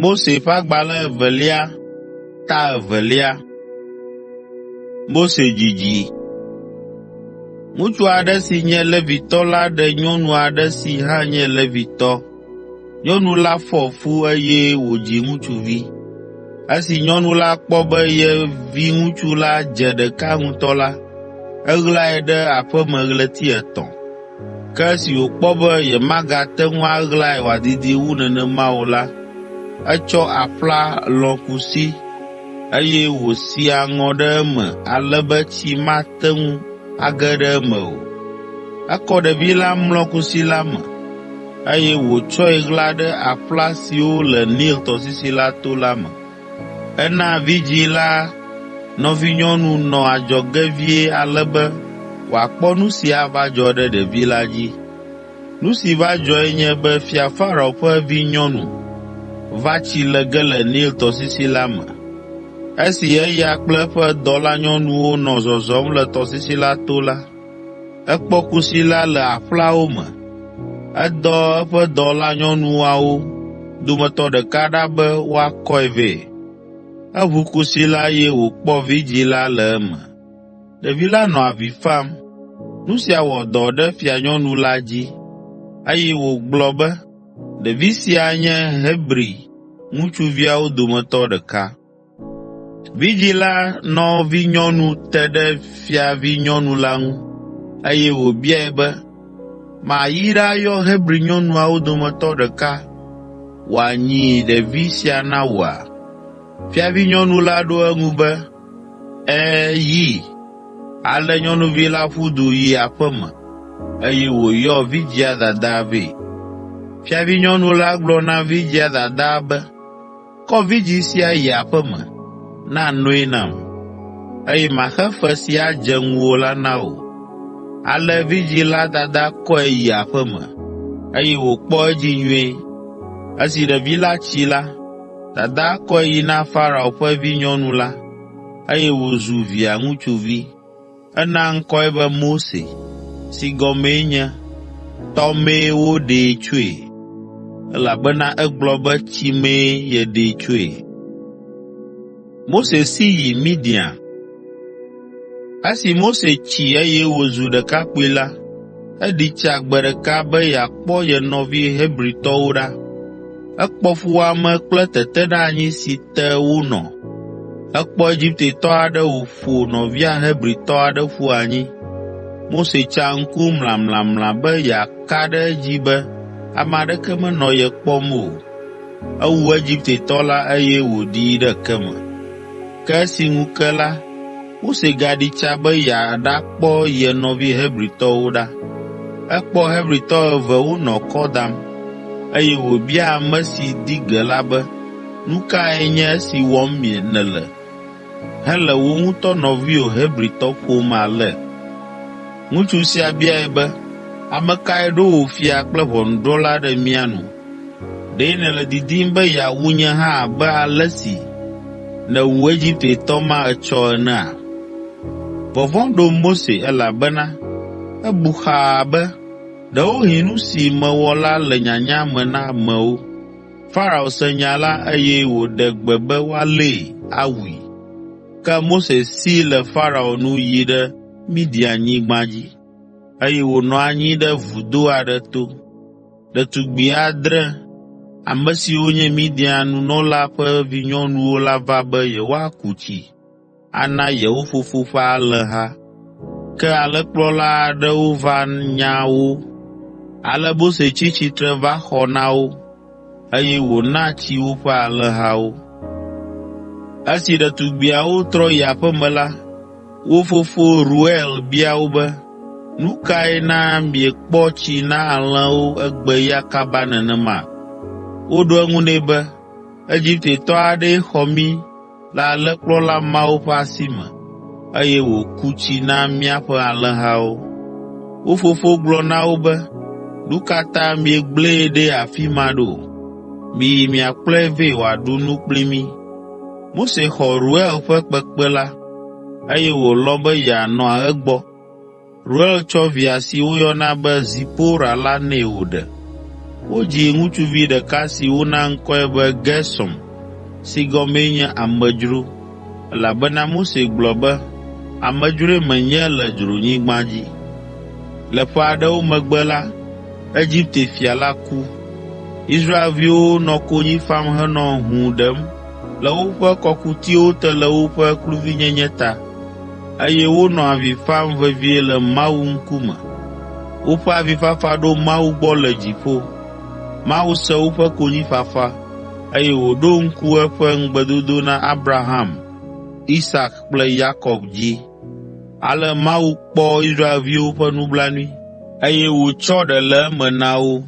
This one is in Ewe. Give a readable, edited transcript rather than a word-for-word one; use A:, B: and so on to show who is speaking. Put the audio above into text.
A: Mose ƒe agbalẽ evelia ta evelia. Mose dzidzi. Ŋutsu aɖe si nye Levitɔ la ɖe nyɔnu aɖe si hã nye Levitɔ. Nyɔnu la fɔ fu, eye wòdzi ŋutsuvi. Esi nyɔnu la kpɔ be ye viŋutsu la dze ɖeka ŋutɔ la, eɣlae ɖe aƒe me ɣleti etɔ̃. Ke esi wòkpɔ be yemagate ŋu aɣlae wòadidi wu nenema o la, etsɔ aƒla lɔ̃ kusi, eye wòsi aŋɔ ɖe eme ale be tsi mate ŋu age ɖe eme o. Ekɔ ɖevi la mlɔ kusi la me, eye wòtsɔe ɣla ɖe aƒla siwo le Nil tɔsisi la to la me. Ena vidzĩ la nɔvinyɔnu nɔ adzɔge vie ale be wòakpɔ nu si ava dzɔ ɖe ɖevi la dzi. Nu si va dzɔe nye be Fia Farao ƒe vinyɔnu va tsi le ge le Nil tɔsisi la me. Esi eya kple eƒe dɔlanyɔnuwo nɔ zɔzɔm le tɔsisi la to la, ekpɔ kusi la le aƒlawo me. Edɔ eƒe dɔlanyɔnuawo dometɔ ɖeka ɖa be woakɔe vɛ. Eʋu kusi la eye wòkpɔ vidzĩ la le eme. Ɖevi la nɔ avi fam. Nu sia wɔ dɔ ɖe fianyɔnu la dzi, eye wògblɔ be, “Ɖevi sia nye Hebri ŋutsuviawo dometɔ ɖeka.” Vidzĩ la nɔvinyɔnu te ɖe fiavinyɔnu la ŋu, eye wòbiae be, “Mayi ɖayɔ Hebri nyɔnuawo dometɔ ɖeka wòanyi ɖevi sia na wòa?” Fiavinyɔnu la ɖo eŋu be, “Ɛ̃, yi.” Ale nyɔnuvi la ƒu du yi aƒe me, eye wòyɔ vidzĩa dadaa vɛ. Fiavinyɔnu la gblɔ na vidzĩa dadaa be, “Kɔ vidzĩ sia yi aƒe me, na noe nam, eye maxe fe si adze ŋuwò la na wò.” Ale vidzĩ la dada kɔe yi aƒe me, eye wòkpɔ edzi nyuie. Esi ɖevi la tsi la, dadaa kɔe yi na Farao ƒe vinyɔnu la, eye wòzu via ŋutsuvi. Ena ŋkɔe be Mose, si gɔmee nye, “Tɔ mee woɖee tsoe,” elabena egblɔ be tsi mee yeɖee tsoe. Mose si yi Midian. Esi Mose tsi eye wòzu ɖekakpui la, eɖi tsa gbe ɖeka be yeakpɔ ye nɔvi Hebritɔwo ɖa. Ekpɔ fuwɔame kple teteɖeanyi si te wonɔ. Ekpɔ Egiptetɔ aɖe wòƒo nɔvia Hebritɔ aɖe ƒu anyi. Mose tsa ŋku mlamlamla be yeaka ɖe edzi be ame aɖeke menɔ ye kpɔm o. Ewu Egiptetɔ la eye wòɖii ɖe ke me. Ke esi ŋu ke la, Mose gaɖi tsa be yeaɖakpɔ ye nɔvi Hebritɔwo ɖa. Ekpɔ Hebritɔ eve wonɔ kɔ dam, eye wòbia ame si di ge la be, “Nu kae nye esi wɔm nèle hele wò ŋutɔ nɔviwò Hebritɔ ƒom ale?” Ŋutsu sia biae be, “Ame kae ɖo wò fia kple ʋɔnudrɔ̃la ɖe mía nu? Ɖe nèle didim be yeawu nye hã abe ale si nèwu Egiptetɔ ma etsɔ enea?” Vɔvɔ̃ ɖo Mose, elabena ebu xaa be, “Ɖewohĩ nu si mewɔ la le nyanya me na amewo.” Farao se nya la, eye wòɖe gbe be woalée, awui. Ke Mose si le Farao nu yi ɖe Midianyigba dzi, eye wònɔ anyi ɖe vudo aɖe to. Ɖetugbi adre, ame siwo nye Midian nunɔla ƒe vinyɔnuwo la va be yewoaku tsi ana yewo fofo ƒe alẽha. Ke alẽkplɔla aɖewo va nya wo. Ale Mose tsi tsitre va xɔ na wo, eye wòna tsi woƒe alẽhawo. Esi ɖetugbiawo trɔ yi aƒe me la, wo fofo Reuel bia wo be, “Nu kae na miekpɔ tsi na alẽwo egbe ya kaba nenema?” Woɖo eŋu nɛ be, “Egiptetɔ aɖee xɔ mí le alẽkplɔla mawo ƒe asi me, eye wòku tsi na míaƒe alẽhawo.” Wo fofo gblɔ na wo be, “Nu ka ta miegblẽe ɖe afi ma ɖo? Miyi miakplɔe vɛ wòaɖu nu kpli mí.” Mose xɔ Reuel ƒe kpekpe la, eye wòlɔ̃ be yeanɔ egbɔ. Reuel tsɔ via si woyɔna be Zipora la nɛ wòɖe. Wodzi ŋutsuvi ɖeka si wona ŋkɔe be Gersom si gɔmee nye “Amedzro,” elabena Mose gblɔ be, “Amedzroe menye le dzronyigba dzi.” Le ƒe aɖewo megbe la, Egipte fia la ku. Israelviwo nɔ konyi fam henɔ hũu ɖem le woƒe kɔkutiwo te le woƒe kluvinyenye ta, eye wonɔ avi fam vevie le Mawu ŋkume. Woƒe avifafa ɖo Mawu gbɔ le dziƒo. Mawu se woƒe konyifafa, eye wòɖo ŋku eƒe ŋugbedodo na Abraham, Isak kple Yakob dzi. Ale Mawu kpɔ Israelviwo ƒe nublanui, eye wòtsɔ ɖe le eme na wo.